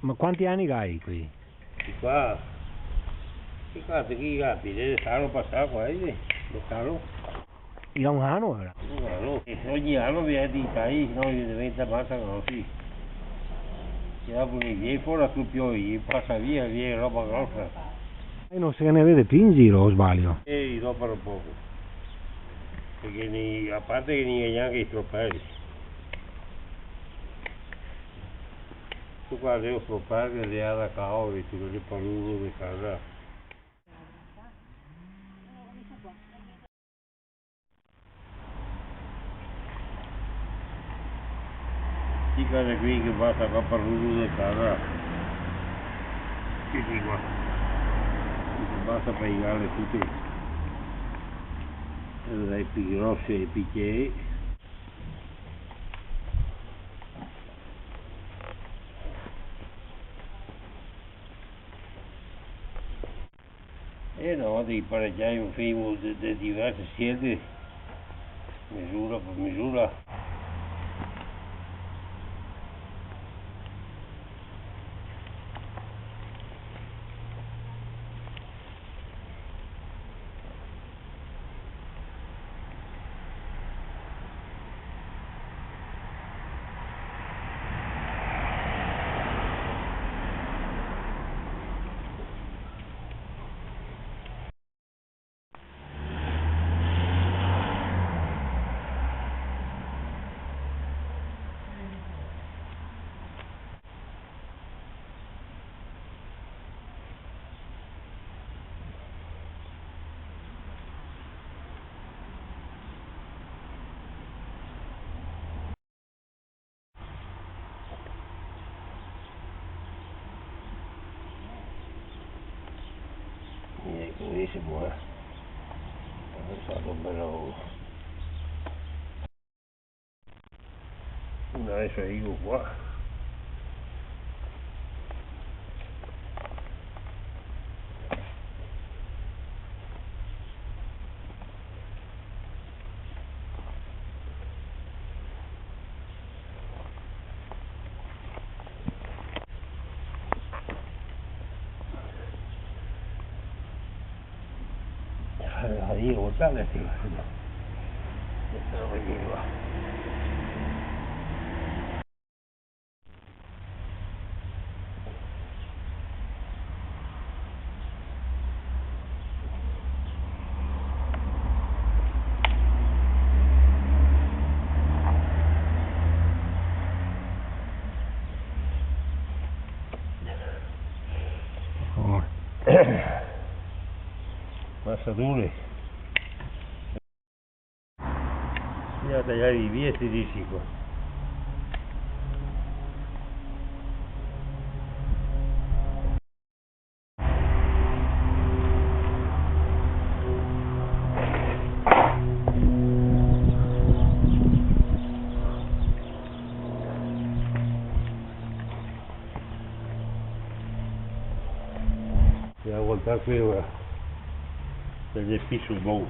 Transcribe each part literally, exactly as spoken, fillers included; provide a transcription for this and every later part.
Ma quanti ani che i ga qui? Sti qua? Sti qua, sti qua, che i ga, l'ano pasà qua, eh? L'ano? I ga un ano, ora? Un ano. E ogni ano vien de Italia, se no i diventa masa grosi. E dopo i vien fora su più, i pasa via, vien roba grosa. E no se ne vede più in giro, o sbaglio? Eh, i dopara poco. Parché ni, a parte che no i ga gnanca i stroperi. Sto qua devo stropare, che le ha da cavo, che ti lo riparo de casa. Sti case qui che basta qua par l'uso de casa. Sì, sì, qua. Che basta par igarle tute. E le dai pi grose e pi che. E na volta che paregiaimo, femo de, de diverse sielte, misura par misura. Eco, lì se pol. Adeso lo però. Adeso digo qua. Addio, guardate, sì, sì. Questa roba qua. Oh. Pasa dure. Bisogna tajarli via sti dischi qua. E a voltar qui ora. Parché el piso bon.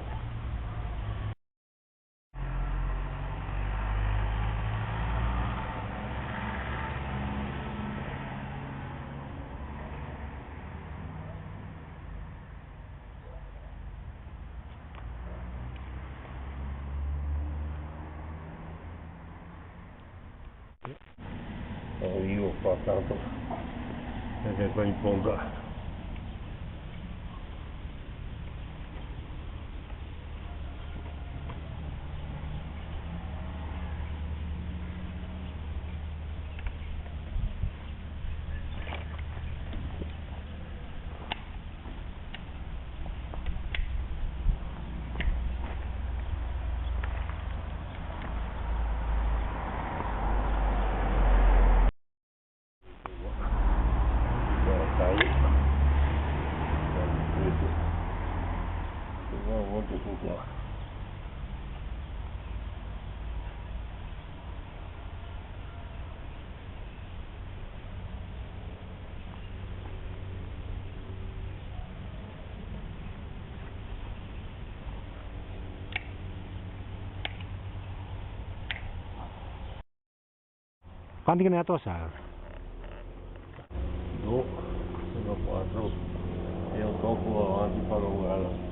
Lo digo qua tanto, parché qua in fondo. Quanti che ne ga tosà? Pronto. E un toco avanti par la guerra.